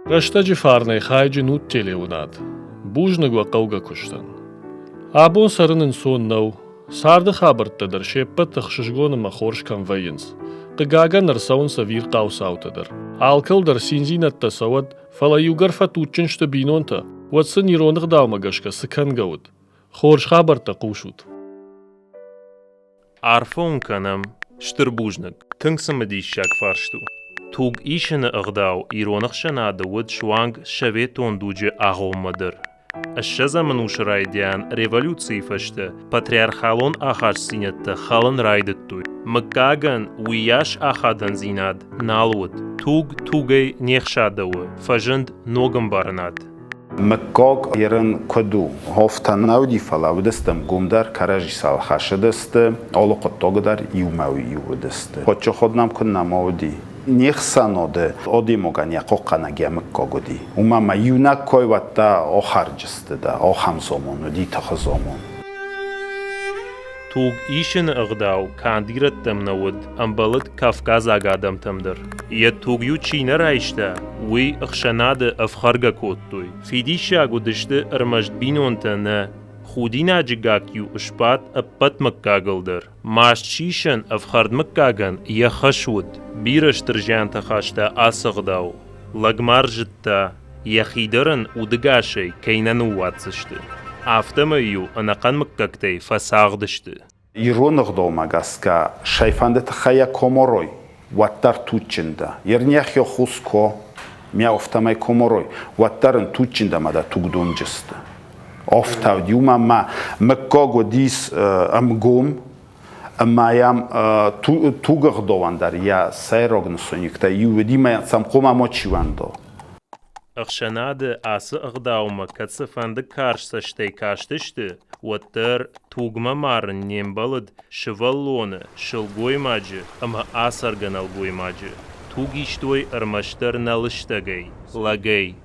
Рӕстӕджы фарнӕй хайджын ут телеуынад. Бузныг уӕ хъӕугӕ куыстӕн. Абон цӕрын ӕнцон нӕу. Царды хабӕрттӕ дӕр се ппӕт ӕхсызгон ӕмӕ хорз кӕм вӕййынц. Хъыгагӕн, ӕрцӕуынц ӕвирхъау цаутӕ дӕр. Алкӕуыл дӕр циндзинӕдтӕ цӕуӕд, фӕлӕ иугӕр фӕтуджджын сты бинонтӕ, уӕд сын ирон ӕгъдаумӕ гӕсгӕ цы кӕнгӕ уыд? Хорз хабӕрттӕ хъусут. Арфӕ уын кӕнӕм, стыр бузныг. Тынг цымыдиссаг фарст у. Туг исыны ӕгъдау ирон ӕхсӕнады уыд суанг советон дуджы агъоммӕ дӕр. Ссӕдзӕм ӕнусы райдиан революцийы фӕстӕ патриархалон ахастдзинӕдтӕ хӕлын райдыдтой. Мыггагӕн уыйас ахадӕндзинад нал уыд. Туг тугӕй не хсадӕуы, фӕзынд ног ӕмбарынад. Мыггаг ерын куыд у? Хофтӕ нӕ уыди, фӕлӕ уыдыстӕм гом дӕр, кӕрӕдзи цалхӕсыдысты, алы хъуыддаг дӕр иумӕ уыдысты. Хотчоход нӕм куыд нӕма уыди. Не хсӕнады адӕймагӕн йӕ хъахъхъӕнӕг йӕ мыггаг уыди. Уымӕ ма иунӕг кой уӕдта охарджысты дӕ, ахӕм заман уыди, тыхы заман. Туг исыны ӕгъдау канд ирӕттӕм нӕ уыд, ӕмбӕлыд кавказаг адӕмтӕм дӕр. Йӕ туг-иу чи нӕ райста, уый ӕхсӕнады ӕфхӕргӕ кодтой. Фидиссаг уыдысты ӕрмӕст бинонтӕ нӕ, худинаджы гакк-иу сбадт ӕппӕт мыггагыл дӕр. Маст сисӕн ӕфхӕрд мыггагӕн йӕ хӕс уыд. Бирӕ стыр зиантӕ хаста ацы ӕгъдау. Лӕгмар зыдта, йӕхи дӕр ын удыгасӕй кӕй нӕ ныууадздзысты. Афтӕмӕй-иу ӕнӕхъӕн мыггӕгтӕй фӕцагъды сты. Ирон ӕгъдаумӕ гӕсгӕ сӕйфӕнды тыххӕй йӕ коморой, уӕддӕр туджджын дӕ. Ернехио хуско, мӕ афтӕмӕй коморой, уӕддӕр ын туджджын дӕ мӕ дӕ тугдомджысты. Афтӕ уыди, уымӕ мӕ мыггаг уыдис ӕмгом, ӕмӕ йӕм тугӕгъдауӕн дӕр йӕ сӕйраг нысаниуӕгтӕй иу уыди мӕ сӕм хъуамӕ мачи уӕндо. Ӕхсӕнады ацы ӕгъдаумӕ кӕд цыфӕнды карз цӕстӕй кастысты, уӕддӕр тугмӕ марын не мбӕлыд сывӕллоны, сылгоймаджы ӕмӕ ацӕргӕ нӕлгоймаджы. Туг истой ӕрмӕстдӕр нӕлыстӕгӕй, лӕгӕй.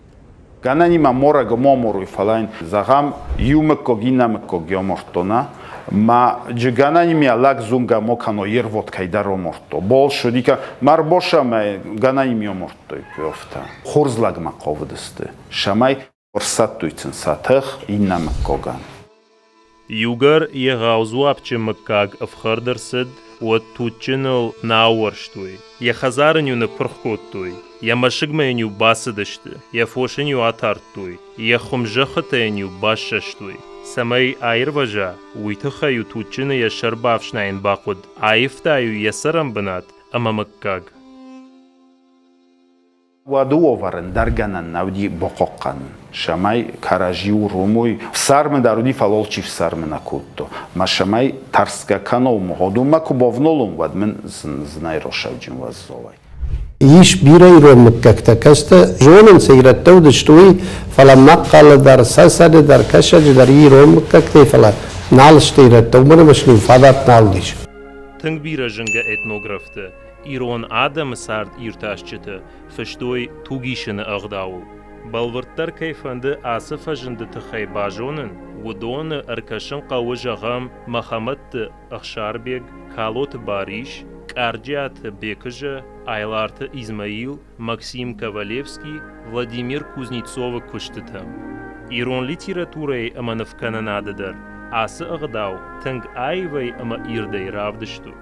Гӕнӕнимӕ морӕг моморуй, фӕлӕ ин, зӕгъӕм, иу мыггаг иннӕ мыггаг омордтона, ма джиганани лӕг зунгӕ мо кӕно ервод кӕйдӕр омордто. Больше дика марбошамӕ гӕнӕними омордтой куёфтӕ. Хорз лӕгмӕ хъавыдысты, цӕмӕй ӕрсӕттой сын сӕ тых иннӕ мыггагӕн. Иугӕр егъау дзуапджын мыггаг ӕфхӕрд ӕрцыд, уӕд туджджыныл нӕ аууӕрстой, йӕ хӕдзар ын-иу ныппырх кодтой, йӕ мӕсыгмӕ йын-иу бацыдысты, йӕ фос ын-иу атардтой, йӕ хуымзӕххытӕ йын-иу бассӕстой. Цӕмӕй аирвӕза, уый тыххӕй-иу туджджыны йӕ сӕр бафснайын бахъуыд, аивта-иу йӕ цӕрӕнбынат ӕмӕ мыггаг. Уӕды уавӕрӕн дӕр гӕнӕн нӕ уыди бахъахъхъӕнын, цӕмӕй кӕрӕдзи уромой. Фсармы дӕр уыди, фӕлӕ алчи фсармы нӕ кодта. Мӕ цӕмӕй тӕрсгӕ кӕнон, уыдонмӕ куы бавналон, уӕд мын зынӕй росӕвджын уӕззауӕй. Ис бирӕ ирон мыггӕгтӕ, кӕцытӕ зонынц, ирӕттӕ уыдысты уый, фӕлӕ мӕхъхъӕлы дӕр, цӕцӕны дӕр, кӕсӕджы дӕр ирон мыггӕгтӕй, фӕлӕ нал сты ирӕттӕ, уымӕн ӕмӕ сын фадат нал уыдис. Тынг бирӕ зынгӕ этнографтӕ, ирон адӕмы цард иртасджытӕ фыстой тугисыны ӕгъдауыл. Бӕлвырддӕр кӕй фӕнды ацы фӕзынды тыххӕй базонын, уыдоны ӕркӕсын хъӕуы, зӕгъӕм, Мӕхӕмӕтты Ӕхсарбег, Калоты Барис, Къарджиаты Бекызӕ, Айларты Измаил, Максим Ковалевский, Владимир Кузнецовы куыстытӕм. Ирон литературӕйы ӕмӕ нывкӕнынады дӕр ацы ӕгъдау тынг аивӕй ӕмӕ ирдӕй равдыстой.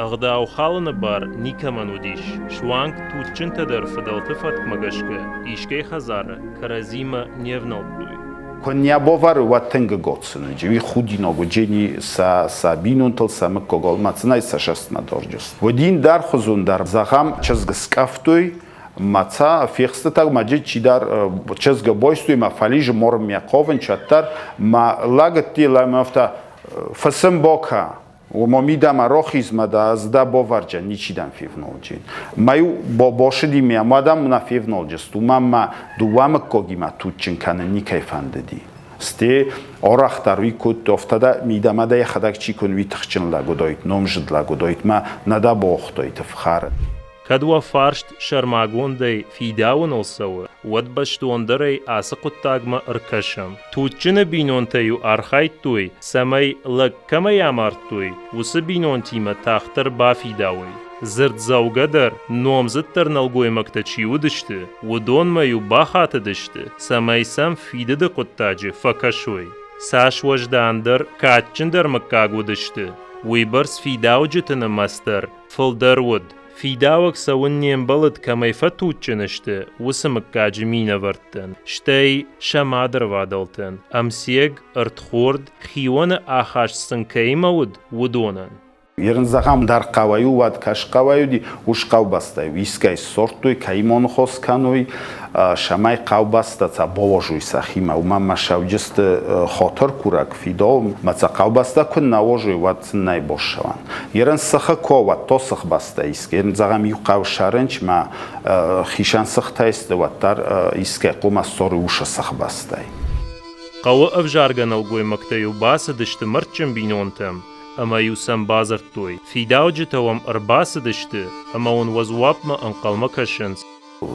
Ӕгъдау халыны бар никӕмӕн уыдис, суанг туджджынтӕ дӕр фыдӕлты фӕткмӕ гӕсгӕ искӕй хӕдзары кӕрӕдзимӕ не внӕлдтой. Куы нӕ бавӕры, уӕд тынг ӕгадсыныджы. Уый худинаг уыджени сӕ сӕ бинонтыл, сӕ мыггагыл ма цынӕй сӕ сӕстмӕ дарджыс. Уыдин дӕр хуызон дӕр, зӕгъӕм, чызг скъӕфтой, ма ца фехстытӕ ма джи чидӕр чызг бойстой, ма фӕлизы морммӕ хъавын чӕддӕр, ма лӕгӕтти лӕмӕфтӕ фысым бока. Уома мидӕмӕ рохизмӕ дӕ ӕз дӕ бовӕрджӕн, ничи дӕм февнолджин. Мӕ-иу босыди ме ӕмӕ дӕм нӕ февнолджыст, уымӕн мӕ дыууӕ мыггагимӕ туджджын кӕнын никӕй фӕндыди. Сте арӕхдӕр уый кодтой, афтӕ дӕ мидӕмӕ дӕ йӕхӕдӕг чи куы уый тыхджын лӕг уыдаид, номзыд лӕг уыдаид, мӕ нӕ дӕ бауагътаид ӕфхӕрын. Кӕд уӕ фарст сӕрмагондӕй фидауыныл цӕуы, уӕд бӕстондӕрӕй ацы хъуыддагмӕ ӕркӕсӕм. Туджджыны бинонтӕ-иу архайдтой, цӕмӕй лӕг кӕмӕй амардтой, уыцы бинонтимӕ тагъддӕр бафидауой. Дзырддзӕугӕдӕр, номдзыддӕр нӕлгоймӕгтӕ чи уыдысты, уыдонмӕ-иу бахатыдысты, цӕмӕй сӕм фидыды хъуыддаджы фӕкӕсой. Цас уӕздандӕр, кадджындӕр мыггаг уыдысты, уыйбӕрц фидауджыты нымӕц дӕр фылдӕр уыд. Фидауӕг цӕуын не мбӕлыд, кӕмӕй фӕтуджджын сты, уыцы мыггаджы минӕвӕрттӕн, стӕй сӕ мадырвадӕлтӕн, ӕмцег, ӕрдхорд, хионы ахаст сын кӕимӕ уыд, уыдонӕн. Ерын зӕгъӕм, дӕр хъӕуӕй у, уӕд кӕс хъӕуӕй уыди, ус хъӕубӕстӕй у. Искӕй ссордтой, кӕимон хос кӕной, цӕмӕй хъӕубӕстӕ цӕ бауозой сӕхимӕ. Уымӕн ма сауджысты хотыр курӕг фидау, ма цӕ хъӕубӕстӕ куы нӕ уозой, уӕд сын нӕй боссӕуӕн. Ерын сыхы ко, уӕд то сыхбӕстӕ искӕй. Ерын зӕгъӕм, иу хъӕу сарынч, ма хицӕн сыхтӕй сты, уӕддӕр искӕй хъуымӕ ссоры усы сыхбӕстӕй. Хъӕуы ӕвзаргӕ нӕлгоймӕгтӕ-иу бацыдысты мӕрдджын бинонтӕм ӕмӕ-иу сӕм бадзырдтой: «Фидауджытӕ уӕм ӕрбацыдысты ӕмӕ уын уӕ дзуапмӕ ӕнхъӕлмӕ кӕсынц».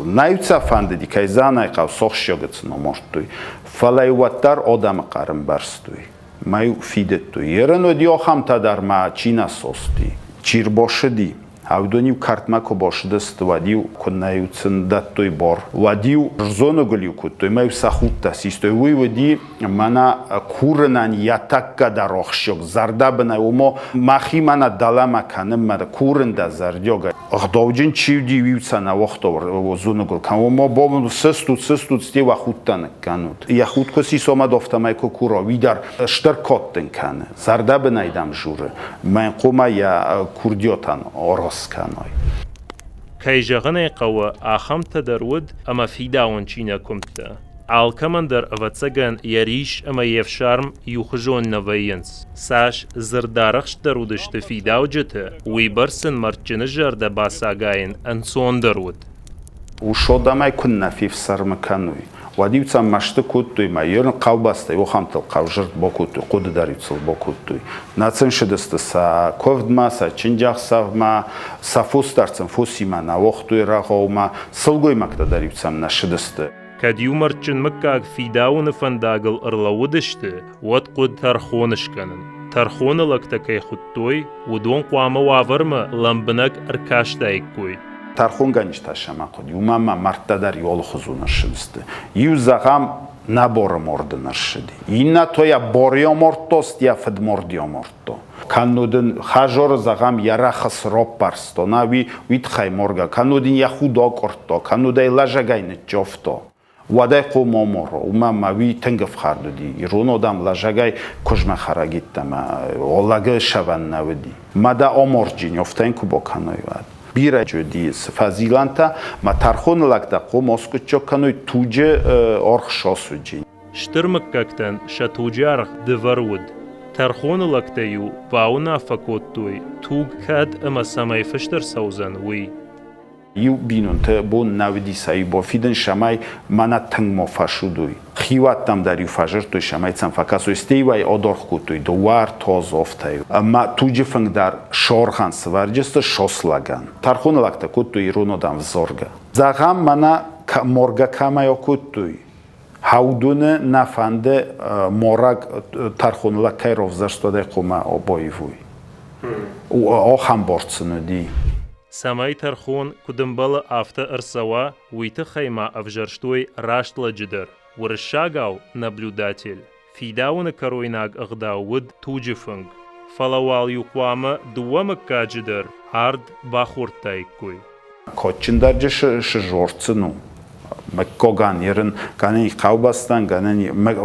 Нӕ сӕ фӕндыди, кӕй Дзанайы хъӕу сохсиогы цы ном ардтой, фӕлӕ уӕддӕр адӕмы хъӕр ӕмбӕрстой, мӕ-иу фидыдтой. Ерын уыди ахӕмтӕ дӕр ма чи нӕ сости, чи рбасыди. Уыдон-иу кӕртмӕ куы басыдысты, уӕд-иу куыннӕ-иу сын дӕттой бар, уӕд-иу рзоныгыл-иу кодтой мӕ-иу сӕ худтӕ систой. Уый уыди мӕнӕ курынӕн йӕ тӕккӕ дӕр ахсджиаг, зӕрдӕбынӕй, ома мӕхи мӕнӕ дӕлӕмӕ кӕнынмӕ курын дӕ зӕрдиагӕй. Ӕгъдауджын чи уыди, уый сӕ нӕ уагъта зоныгыл кӕн. Ома бабын сыстут, сыстут, сте уӕ худтӕ ныккӕнут. Йӕ худ куы сисомӕд, афтӕмӕй куы кура, уый дӕр стыр кад дын кӕны. Зӕрдӕбынӕй дӕм журы, мӕн хъуамӕ йӕ курдиатӕн аргъ скӕной. Кӕй зӕгъын ӕй хъӕуы, ахӕмтӕ дӕр уыд, ӕмӕ фидауын чи нӕ куымдта. Алкӕмӕн дӕр, ӕвӕццӕгӕн, йӕ рис ӕмӕ йе фсарм иухуызон нӕ вӕййынц. Цас дзырдарӕхстдӕр уыдысты фидауджытӕ, уыйбӕрц сын мӕрдджыны зӕрдӕ бацагайын ӕнцондӕр уыд. Усодамӕй куыннӕ фефсӕрмы кӕной, уӕд-иу сӕм мӕсты кодтой мӕ ерын хъӕубӕстӕй охӕмтыл хъӕузырд бакодтой, хъуыды дӕр-иу сыл бакодтой. Нӕ сын сыдысты сӕ куывдмӕ, сӕ чынджӕхсӕвмӕ, сӕ фос дӕр сын фосимӕ нӕ уагътой рӕгъаумӕ, сылгоймӕгтӕ дӕр-иу сӕм нӕ сыдысты. Кӕд-иу мӕрдджын мыггаг фидауыны фӕндагыл ӕрлӕууыдысты, уӕд хъуыд тӕрхон скӕнын. Тӕрхоны лӕгтӕ кӕй хуыдтой, уыдон хъуамӕ уавӕрмӕ лӕмбынӕг ӕркастаиккой. Тӕрхонгӕнджытӕ сӕмӕ хъуыди, уымӕн ма мӕрдтӕ дӕр алыхуызон ӕрсыдысты. Иу, зӕгъӕм, нӕборы морды ӕрсыди. Иннӕ то йӕ борио мордто, йӕ фыдмордио мордто. Кӕннод ын хӕзоры, зӕгъӕм, йӕ рӕхыс роппӕрсто, на уый уый тыххӕй моргӕ, кӕннод ын йӕ худ акъуырдто, кӕннод ӕй лӕзӕгӕй ныччовто. Уӕдӕй хъомоморо, уымӕ ма уый тынг ӕфхӕрд уыди. Ирон адӕм лӕзӕгӕй куызмӕ хӕрӕгидтӕмӕ лӕгы сӕвӕн нӕ уыди. Мадӕ оморджин, офтӕн куы бакӕной, уӕд. Бирӕ уыди фӕзилӕнтӕ, ма тӕрхоны лӕгтӕ хъом оскъуыдджок кӕной туджы аргъ сосуджи. Стыр мыггӕгтӕн сӕ туджы аргъ дывӕр уыд. Тӕрхоны лӕгтӕ-иу бауынаффӕ кодтой, туг кӕд ӕмӕ цӕмӕй фыст ӕрцӕудзӕн, уый. Иу бинонты бон нӕ уыди сӕ иу бафидын, цӕмӕй мӕнӕ тынг ма фӕсудой. Хиуӕттӕм дӕр-иу фӕзырдтой, цӕмӕй сӕм фӕкӕсой, стӕй-иу ӕй адаргъ кодтой дыууӕ ӕртӕ Ӕмӕ туджы фынг дӕр соргъӕн сывӕрджысты сослӕгӕн. Тӕрхоны лӕгтӕ кодтой ирон адӕм взоргӕ. Зӕгъӕм, мӕнӕ моргӕ кӕмӕй акодтой, Хӕудуны нӕ фӕнды мораг тӕрхоны лӕг кӕй равзӕрста хъуамӕ баивой. Ахӕм бар сын уыди. Цӕмӕй тӕрхон, куыд ӕмбӕлы, афтӕ ӕрцӕуа, уый тыххӕй ма ӕвзӕрстой раст лӕджы дӕр, уырыссагау наблюдатель. Фидауыны кӕройнаг ӕгъдау уыд туджы фынг. Фӕлӕ уал-иу хъуамӕ дыууӕ мыггаджы дӕр ард бахордтаиккой. Кадджындӕрджы сызордзын у мыггагӕн, ерын гӕнӕн хъӕубӕстӕн, гӕнӕн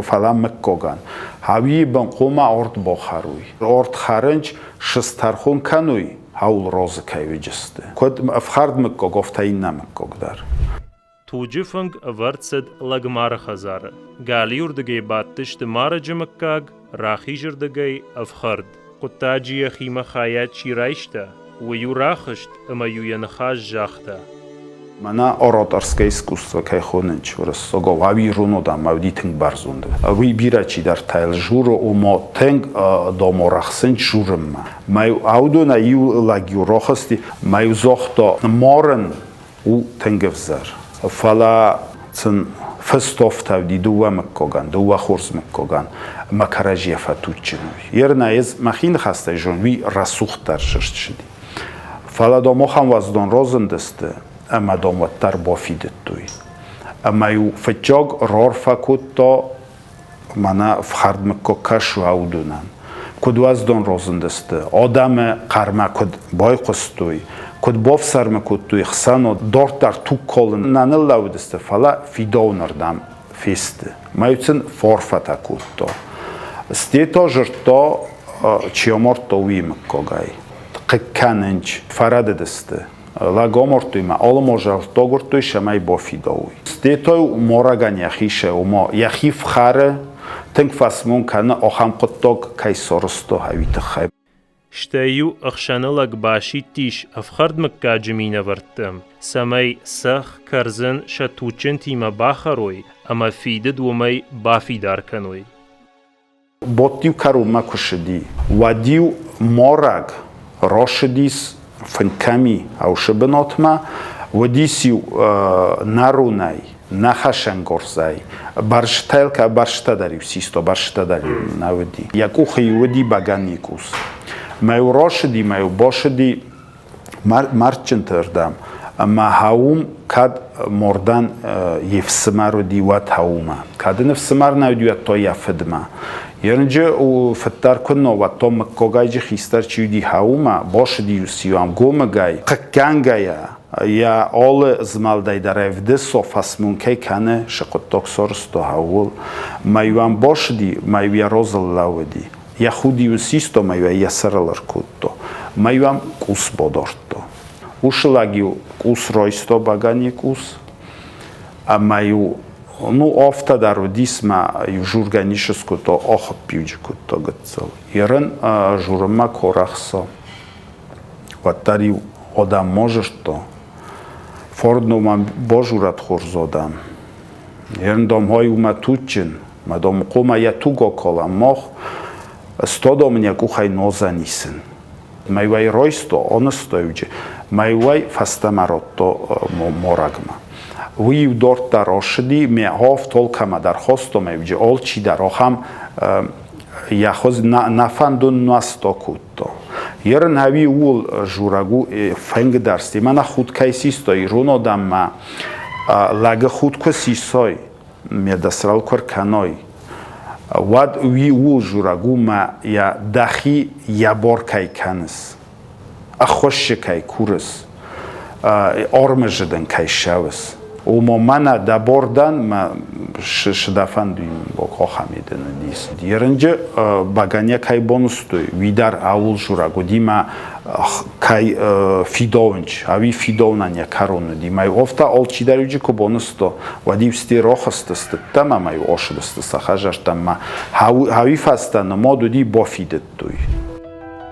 фӕлӕ мыггагӕн. Хауийы бынхъомӕ орд бахӕруй. Орд хӕрынч сыстӕрхон кӕнуй, хауыл розы кӕй уыджысты. Куыд ӕфхӕрд мыггаг, афтӕ иннӕ мыггаг дӕр. Туджы фынг ӕвӕрд цыд лӕгмары хӕдзары. Галиуырдыгӕй бадтысты марӕджы мыггаг, рахизырдыгӕй – ӕфхӕрд. Хъуыддаджы йӕхимӕ хайад чи райста, уый-иу рахызт ӕмӕ-иу йӕ ныхас загъта. Мӕнӕ ораторское искусство кӕй хонынц уырыссагау, ау ирон адӕм уыди тынг бӕрзонд. Уый бирӕ чидӕртӕ журы, ома тынг домо рахсынц журынмӕ. Мӕ аудонӕй иу лӕг-иу рахызти, мӕ загъта, марын у тынг ӕвзӕр. Фӕлӕ сын фыстофтӕ уыди дыууӕ мыггагӕн, дыууӕ хорз мыггагӕн ӕмӕ кӕрӕдзийӕ фӕтуджджын уый. Ерынӕ ӕз мӕхи ныхӕстӕй зон, уый рӕсугъддӕр сыстыди. Фӕлӕ дам ахӕм уӕздон разындысты, ӕмӕ дам уӕддӕр бафидыдтой. Ӕмӕ-иу фыццаг рарфӕ кодта мӕнӕ фхӕрд мыггаг кӕсы уыдонӕн. Куыд уӕздон разындысты, адӕмы хъӕрмӕ куыд байхъуыстой, куыд бафсӕрмы кодтой хсӕнад, дарддӕр туг калын нӕ ныллӕууыдысты, фӕлӕ фидауынырдӕм фесты. Мӕ сын фарфӕтӕ кодта. Стӕй та зыдта, чи амардта, уый мыггагӕй. Хъыг кӕнынц, фӕрӕдыдысты. Лӕг амардтой мӕ алы мазӕлтты агуырдтой, цӕмӕй бафидауой. Стӕй та марӕгӕн йӕхи сӕумӕ йӕхи фхӕры, тынг фӕсмон кӕны, ахӕм хъуыддаг кӕй сарӕзта, уый тыххӕй. Стӕй-иу ӕхсӕнылӕг басидтис ӕфхӕрд мыггаджы минӕвӕрттӕм, цӕмӕй цӕхх, кӕрдзын сӕ туджджынтимӕ бахӕрой ӕмӕ фидыд уымӕй бафидар кӕной. Бадт-иу кӕронмӕ куы ссыди, уӕд-иу марӕг рацыдис фынг кӕми ӕусы бынатмӕ, уыдис-иу нӕронӕй, нӕ хӕсӕнгарзӕй, бӕрзтӕ бӕрзтӕ дӕр-иу систа, бӕрзтӕ дӕр-иу нӕ уыди. Йӕ къухы-иу уыди бӕгӕныйы къус. Мӕ-иу рацыди, мӕ-иу бацыди мӕрдджынты рдӕм, ӕмӕ хауым кӕд мордӕн йе фсымӕр уыди, уӕд хауымӕ. Кӕд ын ӕфсымӕр нӕ уыди, уӕд та йӕ фыдмӕ. Ерынджы фыддӕр куыннӕ, уӕд та мыггагайджы хистӕр чи уыди хауымӕ, басыди-иу ӕм гомыгӕй, хъыггӕнгӕйӕ, йӕ алы змӕлдӕй дӕр ӕвдысо фӕсмон кӕй кӕны, сы хъуыддаг сарӕзта ууыл. Мӕ-иу ӕм басыди, мӕ-иу йӕ разыл лӕууыди. Йӕ худ-иу систа мӕ-иу йӕ сӕрыл ӕркодта. Мӕ-иу ӕм къус бадардта. Уыцы лӕг-иу къус райста, бӕгӕныйы къус, ӕмӕ-иу ну, афтӕ дӕр уыдис мӕ иу жургӕ ницы скодта, ахуыппиуджы кодта гыццыл. Ерын журынмӕ куы арӕхса, уӕддӕр-иу адӕм ма зыдта. Фордно базурӕд хорз адӕм. Ерын дам хай у мӕ туджджын, мӕ дам хъуамӕ йӕ туг акала, мах стадом йӕ къухӕй нозӕн исын. Мӕ уӕй райста, анызта мӕ уӕй фӕстӕмӕ радта морагмӕ. Уый-иу дарддӕр ацыди, ме авд алкӕмӕ дӕр хаста, мӕ алчидӕр ахӕм йӕ хуыз нӕ фӕндон нуӕзта кодта. Ерын ӕви ууыл журӕг у фӕнгдарсти. Мӕнӕ худ кӕй систа ирон адӕммӕ, лӕгы худ куы сисай, ме дӕсрал куы ркӕной, уӕд уый ууыл журӕг у мӕ йӕ дӕхи йӕ бор кӕй кӕныс, ӕххуыссы кӕй курыс, ормызы дын кӕй ссӕуыс. Ома мӕнӕ дӕ бор дӕн, мӕ сыдӕфӕнды ахӕм дын уыдис. Ерынджы бӕгӕныйӕ кӕй бонустой, уый дӕр ауыл журӕг уыди мӕ кӕй фидауынч, ӕви фидауынӕн йӕ кӕрон уыди. Мӕ офта алчидӕр уыджы куы бонусто, уӕд-иу сте рохыстысты ӕмӕ ма-иу ошыдысты сӕ хӕдзӕрттӕм мӕ хауи фӕстӕ нымад уыди бафидыдтой.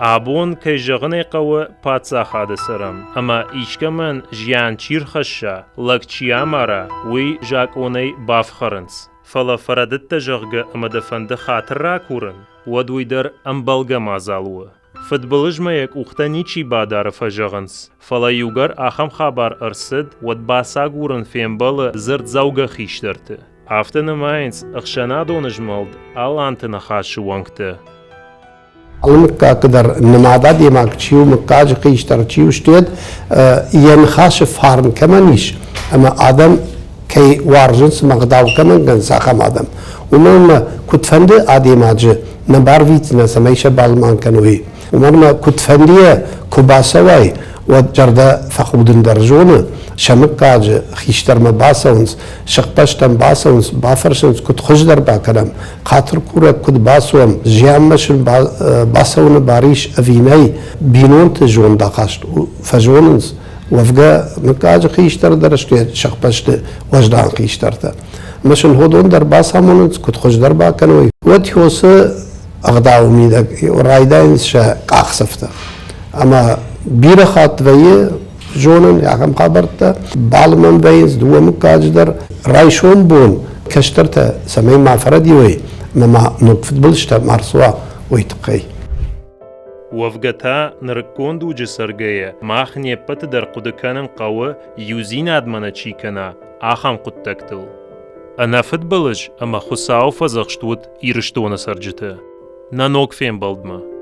Абон, кӕй зӕгъын ӕй хъӕуы, паддзахады цӕрӕм, ӕмӕ искӕмӕн зиан чи рхӕсса, лӕг чи амара, уый закъонӕй бафхӕрынц. Фӕлӕ фӕрӕдыдтӕ зӕгъгӕ ӕмӕ дӕ фӕнды хатыр ракурын, уӕд уый дӕр ӕмбӕлгӕ мадзал у. Фыдбылызмӕ йӕ къухтӕ ничи бадары фӕзӕгъынц, фӕлӕ иугӕр ахӕм хабар ӕрцыд, уӕд бацагурын фембӕлы дзырддзӕугӕ хистӕрты. Афтӕ нымайынц ӕхсӕнадон змӕлд Аланты Ныхасы уӕнгтӕ. Алы мыггагы дӕр нымад адӕймаг чи у, мыггаджы хистӕр чи у, стӕй йӕ ныхасы фарн кӕмӕн ис, ӕмӕ адӕм кӕй уарзынц ӕмӕ ӕгъдау кӕмӕн кӕнынц, ахӕм адӕм. Уымӕн ӕмӕ куыдфӕнды адӕймаджы нӕ барвитдзынӕ, цӕмӕй сӕ балымӕн кӕной. Уымӕн ӕмӕ куыдфӕндыйӕ куы бацӕуай, уӕд зӕрдӕ фӕхудын дӕр зоны, сӕ мыггаджы хистӕрмӕ бацӕуынц, сыхбӕстӕм бацӕуынц, бафӕрсынц, куыд хуыздӕр бакӕнӕм, хатыр курӕг куыд бацуӕм, зианмӕ сын бацӕуыны бар ис ӕви нӕй, бинонты зондахаст фӕзонынц, уӕвгӕ мыггаджы хистӕр дӕр сты сыхбӕсты уӕздан хистӕртӕ. Ӕмӕ сын уыдон дӕр бацамонынц, куыд хуыздӕр бакӕной. Уӕд Хёсы ӕгъдауы мидӕг райдайынц сӕ къахдзӕфтӕ. Ӕмӕ бирӕ хатт вӕййы зонын ахӕм хабӕрттӕ. Балымӕн вӕййынц дыууӕ мыггаджы дӕр. Райсом бон кӕстӕртӕ цӕмӕй ма фӕрӕдийой ӕмӕ ма ног фыдбылызтӕ ма рцӕуа, уый тыххӕй. Уӕвгӕ та нырыккон дуджы цӕргӕйӕ мах не ппӕты дӕр хъуыды кӕнын хъӕуы, иудзинадмӕ нӕ чи кӕна, ахӕм хъуыддӕгтыл. Ӕнӕфыдбылыз ӕмӕ Хуыцауы фӕдзӕхст уыд Ирыстоны цӕрджыты. Нӕ ног фембӕлдмӕ!